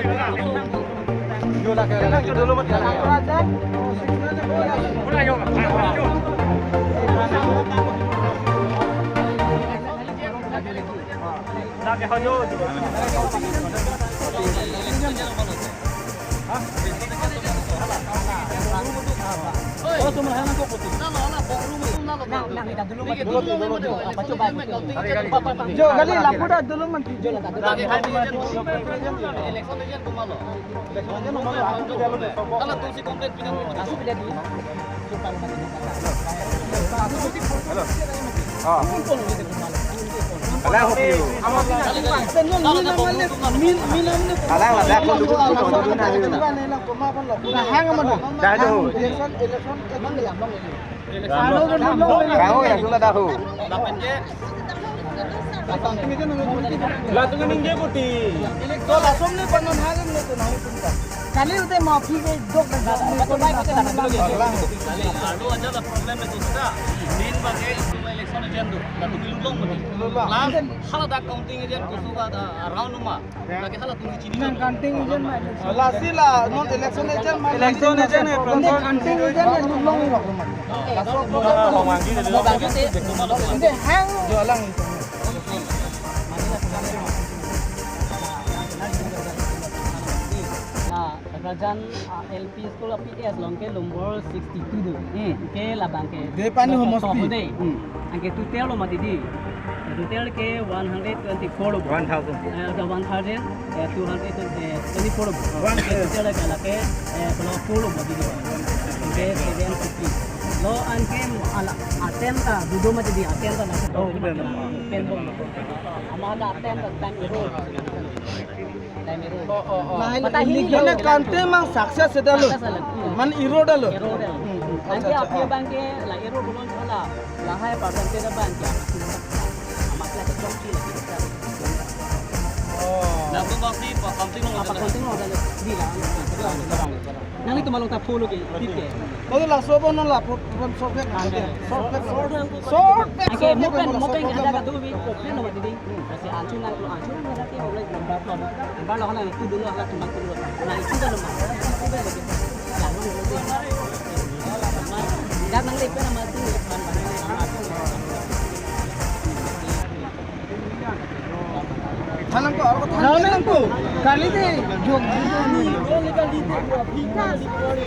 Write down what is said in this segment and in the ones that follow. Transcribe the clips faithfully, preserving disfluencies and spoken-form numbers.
Jo, kali lapu ta dolo mati. Jo, lapu ta dolo mati. Election agent komatlo? Election agent komatlo? Ako pidalo. Ako pidalo. Ako pidalo. Hello. Ah. Kalang ho. Kalang ho. Dah, dah, dah. Election, election, election. Kang ho, ya, sudah tahu. Latum ningje kuti. Kali ute mafi ke dok. Kali, alo aja la problem itu sudah. Din bangke itu election agent tu. Latum ilulong mati. Last hala dak counting agent kusuka ada round uma. Lake hala tum chini. Nang counting agent ma. Lasi la non election agent ma. Election agent ma. Ante counting agent ma, long long. Ante hang. Jo lang. Nah, Rajan, ah, L P School of P S along ke number sixty-two do. Hmm. Ke labang ke. Depani homosti. Dei. Hmm. Anke total lo mati dei. Total ke one hundred twenty-four lo. One thousand. Eh, the one thousand, eh, two hundred, eh, twenty-four lo. One, eh, total ke lake, eh, kalau four lo mati dei. Ke seven fifty. Lo anke ala atem ta dudo mati dei, atem ta na. Oh, benar. Pen bom. Ama ada atem ta time ero. Oh, oh, oh. Mata hini. Mane kante mang success sedalo. Success sedalo. Hmm. Man ero dalo. Ero dalo. Hmm, hmm. Acha, acha, acha. Anke api abang ke la ero bolon chola. Lahai percentage abang ke. Amat la ke chokchi la kita. Oh. Lapu bangsi pa counting lo. Apa counting lo dalo. Di la. Nanglitum along ta follow ke, tip ke. Kalau laso bo non la pro-, program solve ke kan. Solve ke, solve ke. Solve ke, oke, solve ke, mo pen, mo pen solve ke. Ada ka dulu bi, open lo mati dei. Kasi anchun nang lo, anchun nang ada ke, oke, number lo. Number lo hala, itu dulu hala, cuma itu dulu. Nah, itu dah lemah. Itu dah lebih. Jangan dulu dei. Jangan nanglitum pen nama tu, kan, mana ni? Halang ko, halang ko. Kali dei.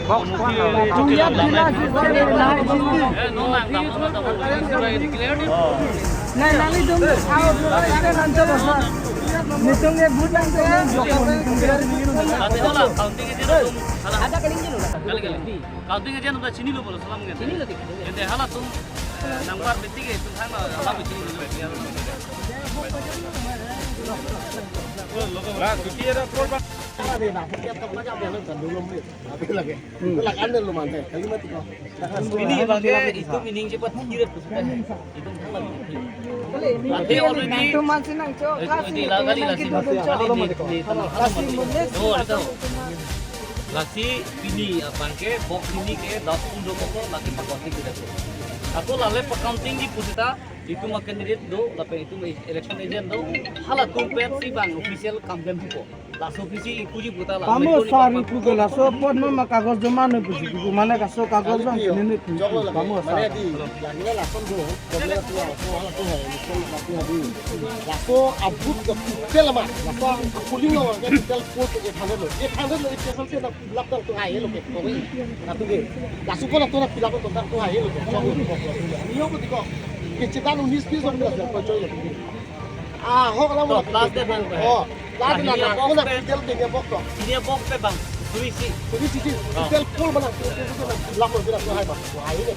Box. Jumlah jelas itu. Nah, nanglitum. Nitum ke but lang tu. Ada kali ini lo. Kali, kali. Counting agent udah chinilo bolo, salam kan? Chinilo, chinilo. Ente halatum, eh, number betik ke, tum thang na, hala betik ke. Nah, cuti ada keluar, Bang. Pini bangke, itu meaning cepat hirat tu sudah. Itu thang lagi. Ante already, itu masih nang cok, itu, itu lagi, lagi. Oh, itu. Lasi pini abangke, box pini ke, dot pun do koko, lagi pakotik kita tu. Ako lale pacounting di pusita, itum a-candidate do, lapen itum election agent do, halatum pensi bang official kam dem ko. Laso pisi ipuji puta la. Pamo sar ipu ke laso apot ma kagos joma ne pusi ipu mane kaso kagos jom sini ne pusi. Pamo sar. Mane di, lagi na lason do, problem tu laso hala tu hai, lason laso hai di. Laso abut ke total ma, laso polling lo ke total four to eight hundred lo. Eight hundred lo, eight percent se na fill up tu hai lo ke. Koi, na tu ke. Laso ko na tu na fill up tu hai lo ke. Niyo ko tiko. Ke chetan unis piece of laso ko choi lo. Ah, ho kala mo. Last day bang. Oh, last day na ko na detail de box to. Ini box pe bang. Three C. Three C. Detail full bana. Last mo bina ko hai ba. Hai ni.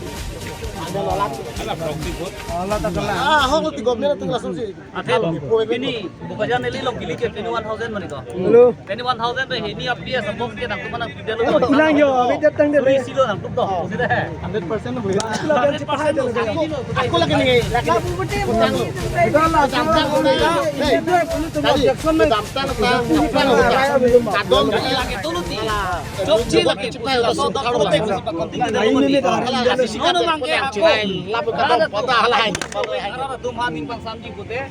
Anda lalat. Ala proxy vote. Ala ta kala. Ah, ho ko ti government tu langsung si. Ate, ini Bokajan neli lo kili ke pini one thousand mani ko. Hello. Pini one thousand pe ini api ya sambok ke nang tu mana. Bilang yo, abhi jab tang de. Three C lo nang tu to. Sida hai. Hundred percent lo bhai. Hundred percent lo. Ako lagi ni. Labu bete. Utang lo. Itu lah, utang lo. Hey. Tadi, utang lo. Kadon lagi tu lo ti. Chok chi lagi. So, tak protek si pa konting. Ini ni dah. Nono bang ke ako. Labu kadon kota halai. Ara tum haning bang samji pute.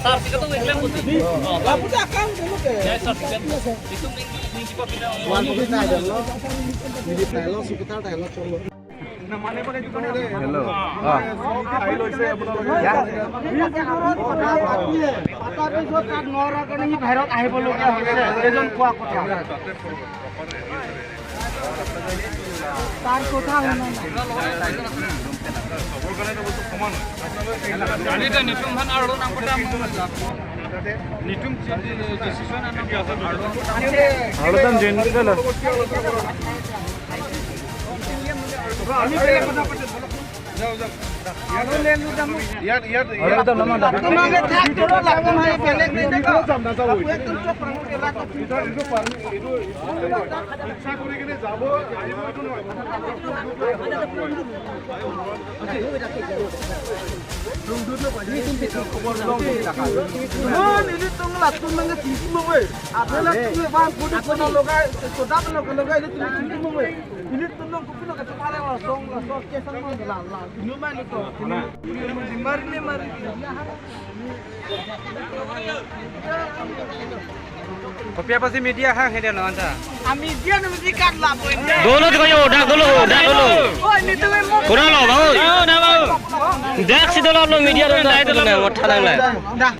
Sir, kita tuh iklan putih. Oh, bagus. Apa dia akan dulu ke? Ya, sir, iklan. Itu minggu, minggu apa kita? Wan putih tayo lo. Minggu tayo lo, sekitar tayo lo, cholo. Hello'. অ। ইয়াৰ পিছত তাত নৰা কাৰণে সি বাহিৰত আহিবলগীয়া হৈছে, এজন কোৱা কথা। তাৰ কথা শুনা নাই। Harlot dam join kuri lo. ইয়াত, ইয়াত, ইয়াত। Harlot dam naman da. তোমাকে থাক, তোরা লাগবে না, বেলেগ নেই দেখো। ইচ্ছা কৰি কিনে যাব, আহিব, এইটো নহয়। Ini tong latum nang tinggi mo we. Ada latum bang kudu kono loga, soda kono loga ini tinggi mo we. Ini tong nang kudu loga tepare wa song la song ke sang mo la la. Ini mah ini to. Ini mari ini mari. Kopi apa sih media hang hede lo anta? Ami dia na media kan la boy. Dolo to yo, dak dolo, dak dolo. Oh, ini tuh memang. Kurang lo, bang. Tahu na, bang? Dak si dolo lo media lo, dak dolo na, mau thalang na. Dah.